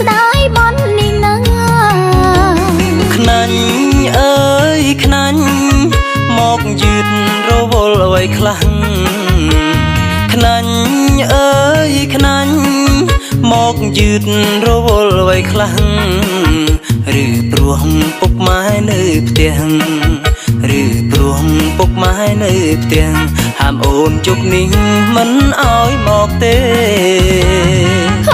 ស្ដាយបននេះណា ខ្នាញ់អើយខ្នាញ់មកយឺតរវល់អ្វីខ្លះខ្នាញ់អើយខ្នាញ់មកយឺតរវល់អ្វីខ្លះឬព្រោះពុកម៉ែនៅផ្ទះឬព្រោះពុកម៉ែនៅផ្ទះហាមអូនជប់នេះមិនអោយមកទេ។